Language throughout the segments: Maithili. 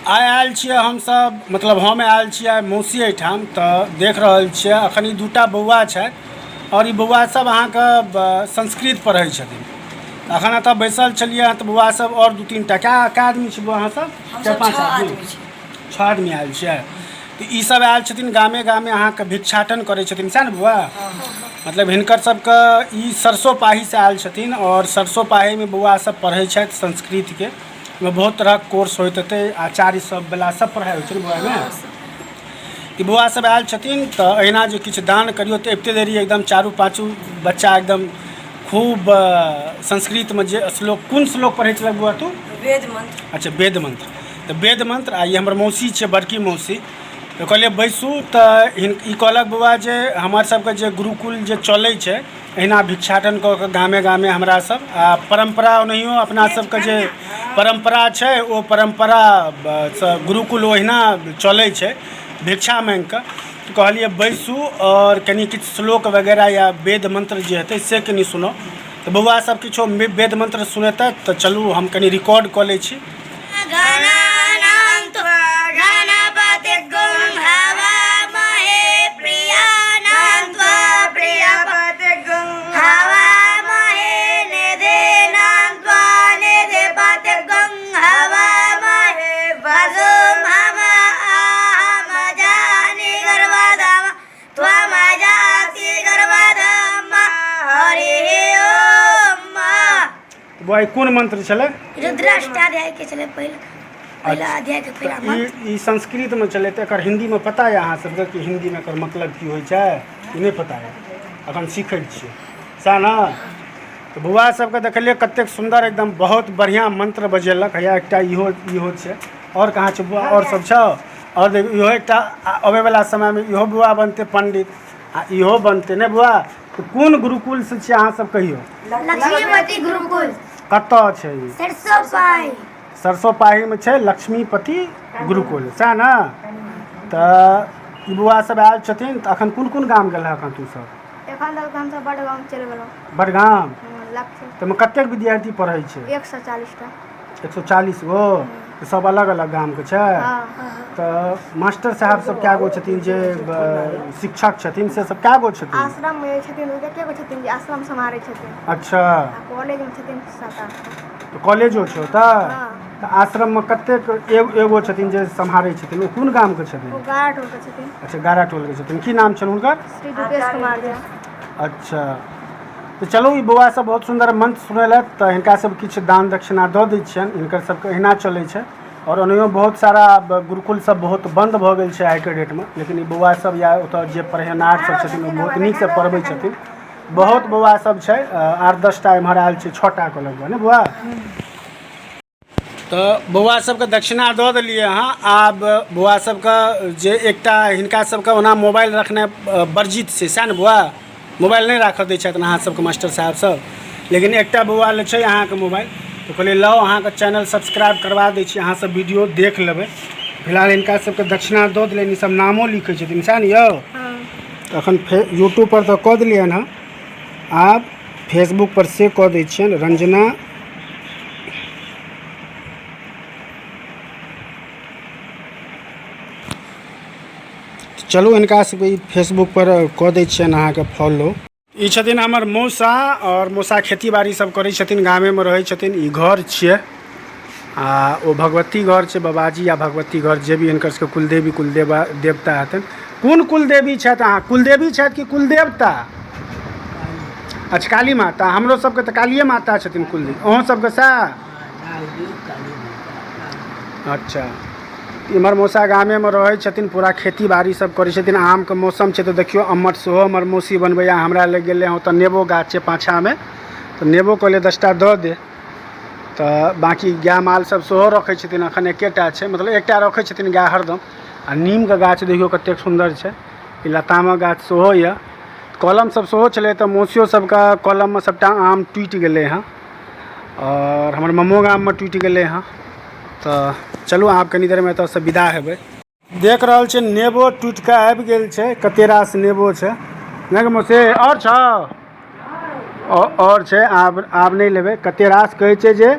आइ आयल छियै हमसभ, मतलब हम आयल छियै आइ मौसी एहिठाम। तऽ देख रहल छियै अखन ई दूटा बौआ छथि आओर ई बौआ सब अहाँके संस्कृत पढ़ै छथिन। अखन एतऽ बैसल छलियै हँ तऽ बौआ सब आओर दू तीन टा, कए कए आदमी छी बौआ अहाँ सब? चारि हमसब पाँच 6 आदमी, आदमी छी। 6 आदमी आयल छियै। तऽ ई सब आयल छथिन गामे गामे अहाँके भिक्षाटन करै छथिन, सएह ने बौआ? मतलब हिनकर सबके ई सरसो पाहीसँ आयल छथिन आओर सरसो पाहीमे बौआ सब पढ़ै छथि संस्कृतके। ओहिमे बहुत तरहक कोर्स होइत हेतै, आचार्य सब वला सब पढ़ाइ होइ छै ने बौआ एहिमे? ई बौआ सब आयल छथिन तऽ एहिना जे किछु दान करियौ तऽ अबिते देरी एकदम चारू पाँचू बच्चा एकदम खूब संस्कृतमे जे श्लोक, कोन श्लोक पढ़ै छलक बौआ तू? वेद मंत्र। अच्छा, वेद मंत्र। तऽ वेद मंत्र। आ ई हमर मौसी छै, बड़की मौसी। तऽ कहलियै बैसू, तऽ ई कहलक बौआ जे हमर सबके जे गुरुकुल जे चलै छै एहिना भिक्षाटन कऽ कऽ गामे गामे हमरा सब आ परम्परा, ओनाहियो अपना सबके जे परम्परा छै ओ परम्परा सँ गुरुकुल ओहिना चलै छै भिक्षा माँगि कऽ। तऽ कहलियै बैसू आओर कनि किछु श्लोक वगैरह या वेद मंत्र जे हेतै से कनि सुनाउ। तऽ बौआ सब किछो वेद मंत्र सुनेतथि तऽ चलू हम कनि रिकॉर्ड कऽ लै छी। बौआ ई कोन मंत्र छलै? रुद्राष्टाध्याय के छलै, पहिला अध्याय के पहिला मंत्र। ई संस्कृतमे छलै तऽ एकर हिन्दीमे पता यऽ अहाँ सबके कि हिन्दीमे एकर मतलब की होइ छै? ई नहि पता यऽ, अखन सीखै छियै, सएह ने? तऽ बौआ सबके देखलियै कतेक सुन्दर एकदम बहुत बढ़िआँ मंत्र बजेलक। हैया एकटा इहो इहो छै। आओर कहाँ छै बौआ? आओर सब छौ? आओर देख, इहो एकटा अबैवला समयमे इहो बौआ बनतै पंडित आ इहो बनतै ने बौआ? तऽ कोन गुरुकुलसँ छियै अहाँ सब कहियौ? लक्ष्मीपति गुरुकुल। कतऽ छै ई? सरसो पाही। सरसो पाहीमे छै लक्ष्मीपति गुरुकुल, सएह ने? तऽ ई बौआ सब आयल छथिन। तऽ अखन कोन कोन गाम गेल अखन तू सब? एखन तक हमसब बडगाम चलि गेलहुँ। बडगाम? लक्ष्य। तऽ ओहिमे कतेक विद्यार्थी पढ़ै छै? 140 टा। 140 गो? तऽ सब अलग अलग गामके छै? हँ। तऽ मास्टर साहब सब कए गो छथिन, जे शिक्षक छथिन से सब कए गो छथिन? आश्रममे जे छथिन ओ एके गो छथिन जे आश्रम सम्हारै छथिन। अच्छा। आ कॉलेजमे छथिन 7-8 टा। तऽ कॉलेजो छै ओतऽ? हँ। तऽ आश्रममे कतेक एगो छथिन जे सम्हारै छथिन, ओ कोन गामके छथिन? ओ गारा टोलके छथिन। अच्छा, गारा टोलके छथिन। की नाम छनि हुनकर? श्री दुर्गेश कुमार झा। अच्छा, तऽ चलू ई बौआ सब बहुत सुन्दर मंत्र सुनेलथि तऽ हिनका सब किछु दान दक्षिणा दऽ दै छियनि। हिनकर सबके एहिना चलै छै आओर ओनाहियो बहुत सारा गुरुकुल सब बहुत बन्द भऽ गेल छै आइके डेटमे, लेकिन ई बौआ सब या ओतऽ जे पढ़ेनार सब छथिन ओ बहुत नीकसँ पढ़बै छथिन। बहुत बौआ सब छै, 8-10 टा एम्हर आयल छै, 6 टा कहलक बौआ ने बौआ? तऽ बौआ सबके दक्षिणा दऽ देलियै अहाँ। आब बौआ सबके जे एकटा हिनका सबके ओना मोबाइल रखनाइ वर्जित छै, सएह ने बौआ? मोबाइल नहि राखऽ दै छथि अहाँ सबके मास्टर साहब सब, लेकिन एकटा बौआ लग छै अहाँके मोबाइल, तऽ कहलियै लाउ अहाँके चैनल सब्सक्राइब करबा दै छी, अहाँ सब वीडियो देख लेबै। फिलहाल हिनका सबके दक्षिणा दऽ देलियनि, ई सब नामो लिखै छथिन, सएह ने यौ? तऽ एखन यूट्यूबपर तऽ कऽ देलियनि हँ, आब फेसबुकपर से कऽ दै छियनि रंजना। चलू हिनका सबके ई फेसबुकपर कऽ दै छियनि अहाँके फॉलो। ई छथिन हमर मौसा आओर मौसा खेती बाड़ी सब करै छथिन, गामेमे रहै छथिन। ई घर छियै आ ओ भगवती घर छै, बाबाजी या भगवती घर जे भी हिनकर सबके कुलदेवी कुलदेवा देवता हेतनि। कोन कुलदेवी छथि अहाँ? कुलदेवी छथि कि कुलदेवता? अच्छा, काली माता। हमरो सबके तऽ कालिए माता छथिन कुलदेवी, अहूँ सबके सएह? अच्छा, इम्हर मौसा गामेमे रहै छथिन, पूरा खेती बाड़ी सब करै छथिन। आमके मौसम छै तऽ देखियौ अम्मट सेहो हमर मौसी बनबैए। हमरा लग गेलै हँ, ओतऽ नेबो गाछ छै पाछाँमे, तऽ नेबो कहलियै 10 टा दऽ दे। तऽ बाँकी गाय माल सब सेहो रखै छथिन, एखन एकेटा छै, मतलब एकटा रखै छथिन गाय हरदम। आ नीमके गाछ देखियौ कतेक सुन्दर छै। ई लतामक गाछ सेहो यऽ, कलम सब सेहो छलै तऽ मौसियो सबके कलममे सबटा आम टूटि गेलै हँ आओर हमर ममो गाममे टूटि गेलै हँ। तऽ चलू आब कनी देरमे एतऽसँ विदा हेबै। देख रहल छियै नेबो टूटि कऽ आबि गेल छै, कते रास नेबो छै। नहि मौसी आओर छौ? आओर छै, आब आब नहि लेबै। कते रास कहै छै जे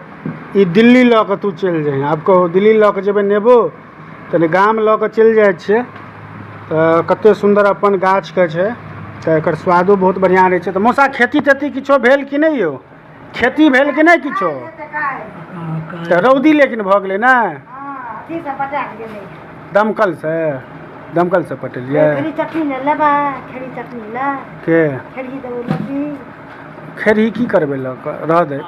ई दिल्ली लऽ कऽ तू चलि जइहेँ। आब कहो दिल्ली लऽ कऽ जेबै नेबो तऽ गाम लऽ कऽ चलि जाइ छियै। तऽ कतेक सुन्दर अपन गाछके छै, तऽ एकर स्वादो बहुत बढ़िआँ रहै छै। तऽ मौसा खेती तेती किछो भेल कि नहि यौ? खेती भेल कि नहि किछो? तऽ रौदी लेकिन भऽ गेलै ने? दमकलसँ, दमकलसँ पटेलियै के खेरही की करबै लऽ कऽ रह दे।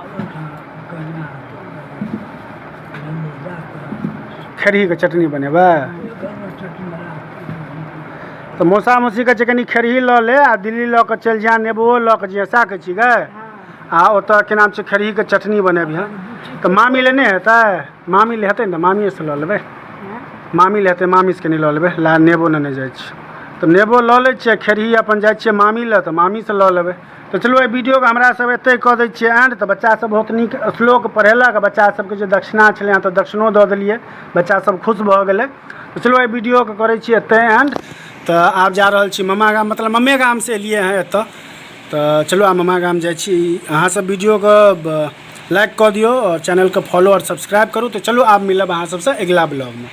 खेरहीके चटनी बनेबै तऽ मौसा मौसी कहै छै कनि खेरही लऽ ले आ दिल्ली लऽ कऽ चलि जइहेँ, नेबोओ लऽ कऽ जइहेँ। सएह कहै छी गै? आ ओतऽ की नाम छै खेरहीके चटनी बनेबिहेँ। तऽ मामी लए नहि हेतै? मामी लए हेतै ने तऽ मामिएसँ लऽ लेबै। मामी लए हेतै, मामीसँ कनि लऽ लेबै। ला नेबो नेने जाइ छी, तऽ नेबो लऽ लै छियै, खेरही अपन जाइ छियै मामी लए तऽ मामीसँ लऽ लेबै। तऽ चलू एहि वीडियोके हमरा सब एतहि कऽ दै छियै एंड। तऽ बच्चा सब बहुत नीक श्लोक पढ़ेलक, बच्चा सबके जे दक्षिणा छलै हँ तऽ दक्षिणो दऽ देलियै, बच्चा सब खुश भऽ गेलै। तऽ चलू एहि वीडियोके करै छियै एतहि एंड। तऽ आब जा रहल छी मामा गाम, मतलब मम्मे गामसँ एलियै हँ एतऽ। तऽ चलू आब मामा गाम जाइ छी। अहाँ सब वीडियोके लाइक कऽ दियौ आओर चैनलके फॉलो आओर सब्सक्राइब करू। तऽ चलू आब मिलब अहाँ सबसँ अगिला ब्लॉगमे।